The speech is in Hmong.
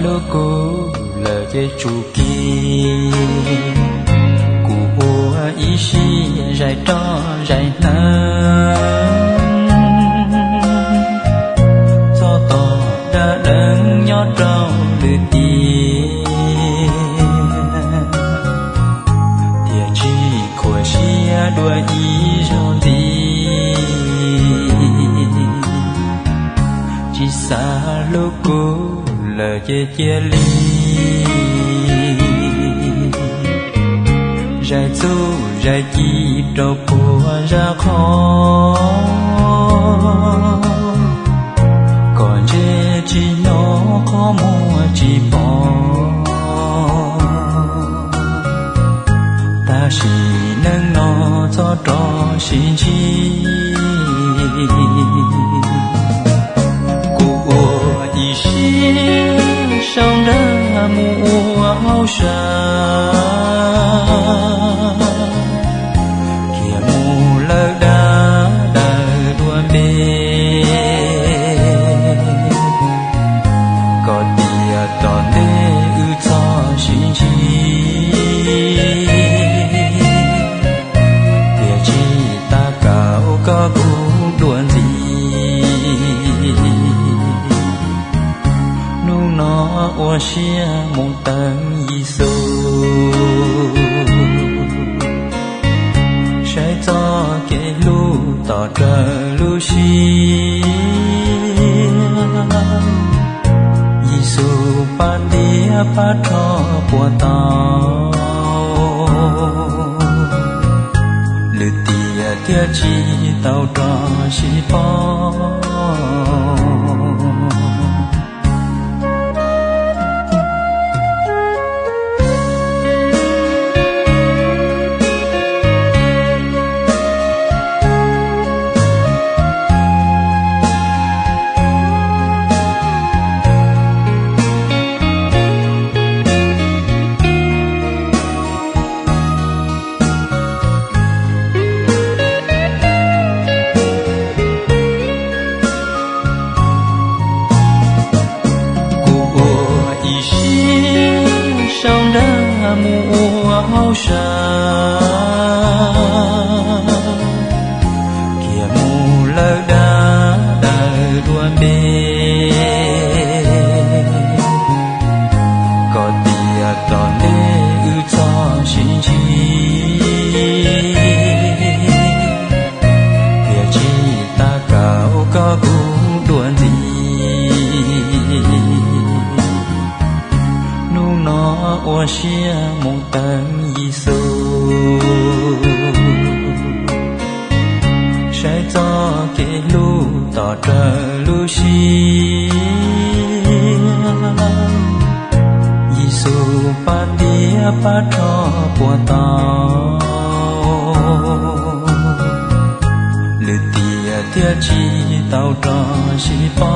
Lub kub lawm ces tsum kev, kuv ua ib siab zais roj zais hneev, txog tom dab deev nyob rau lwm tiam, thiaj tsis khuam siab dua ib zaug ntxiv. Tsis xav hlub kuv lawm ces cia li zais txuj zais ci rau puag zaj qhov, kom ntse tsis hnov qhov muag tsis pom. Tab sis neej no txhob rov sib ntsib, kuv ua ib siab sau nra mus ua hauj sam, khiav mus lawm dab daws dua npe, kom tiam tom ntej wb txhob sib ntsib, thiaj tsis tab kaum koj kuv dua ntxiv. Hnub no ua siab mus teev Yexus, saib txoj kev hlub tos raws lub siab. Yexus pab tiav pab rho puas tau, lwm tiam thiaj tsis tau rov sib pom. Kuv ua ib siab sau nra mus ua hauj sam, khiav mus lawm dab daws dua npe, kom tiam tom ntej wb txhob sib ntsib, thiaj tsis tab kaum koj kuv dua ntxiv. Hnub no ua siab mus teev Yexus, saib txoj kev hlub tos raws lub siab. Yexus pab tiav pab rho puas tau, lwm tiam thiaj tsis tau rov sib pom.